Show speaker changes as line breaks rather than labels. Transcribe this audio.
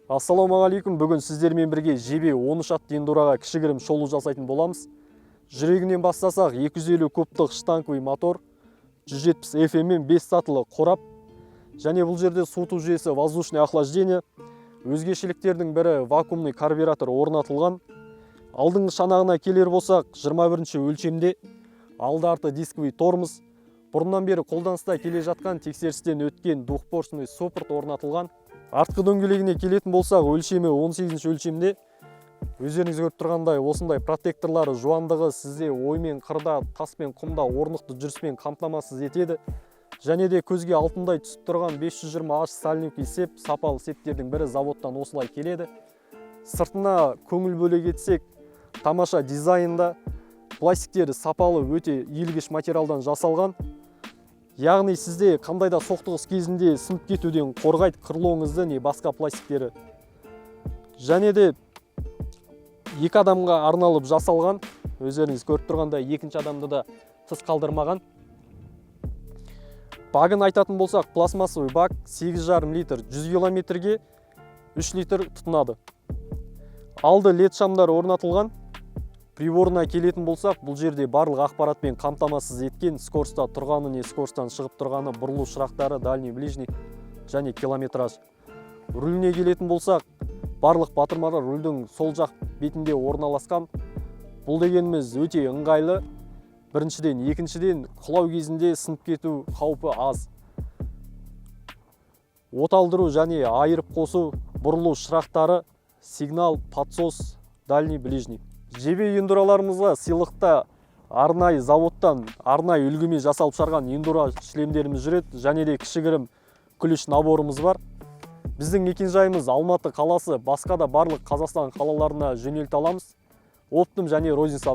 Ассалаумағалейкум! Бүгін сіздермен бірге JB 13 атты эндуроға кішігірім шолу жасайтын боламыз. Жүрегінен бастасақ, 250 кубтық штанговый мотор, 170 FM мен 5 сатылы қорап және бұл жерде суыту жүйесі воздушное охлаждение. Өзгешеліктердің бірі, вакуумный карбюратор орнатылған. Алдыңғы шанағына келер болсақ, 21 өлшемде, алды арты дисковый тормоз, бұрыннан бері қолданыста келе жатқан, тексерістен өткен двухпоршневый суппорт орнатылған. Артқы дөңгелегіне келетін болсақ, өлшемі 18 өлшемде. Өздеріңіз көріп тұрғандай, осындай протекторлары, жуандығы сізде ой мен қырда, тас пен құмда орнықты жүріспен қамтамасыз етеді. Және де көзге алтындай түсіп тұрған 520 H сальник сеп, сапалы септердің бірі, заводтан осылай келеді. Сыртына көңіл бөле кетсек, тамаша дизайнда, пластиктері сапалы, өте иілгіш материалдан жасалған, яғни сізде қандай да соқтығыс кезінде сынып кетуден қорғайды крылоңызды не басқа пластиктері. Және де екі адамға арналып жасалған, өздеріңіз көріп тұрғандай, екінші адамды да тыс қалдырмаған. Багын айтатын болсақ, пластмассовый бак, 8,5 литр, 100 километрге 3 литр тұтынады. Алды лед шамдар орнатылған. Приборына келетін болсақ, бұл жерде барлық ақпаратпен қамтамасыз еткен: скоростьта тұрғаны не скоростьтан шығып тұрғаны, бұрылу шырақтары, дальний, ближний және километраж. Руліне келетін болсақ, барлық батырмалар рульдің сол жақ бетінде орналасқан. Бұл дегеніміз өте ыңғайлы біріншіден, екіншіден, құлау кезінде сынып кету қаупі аз. Оталдыру және айырып қосу, бұрылу шырақтары, сигнал, подсос, дальний, ближний. JB эндураларымызға сыйлықта арнайы заводтан арнайы үлгімен жасалып шығарған эндуро шлемдеріміз жүреді және де кішігірім ключ наборымыз бар. Біздің мекенжайымыз Алматы қаласы, басқа да барлық Қазақстан қалаларына жөнелте аламыз, оптом және розница.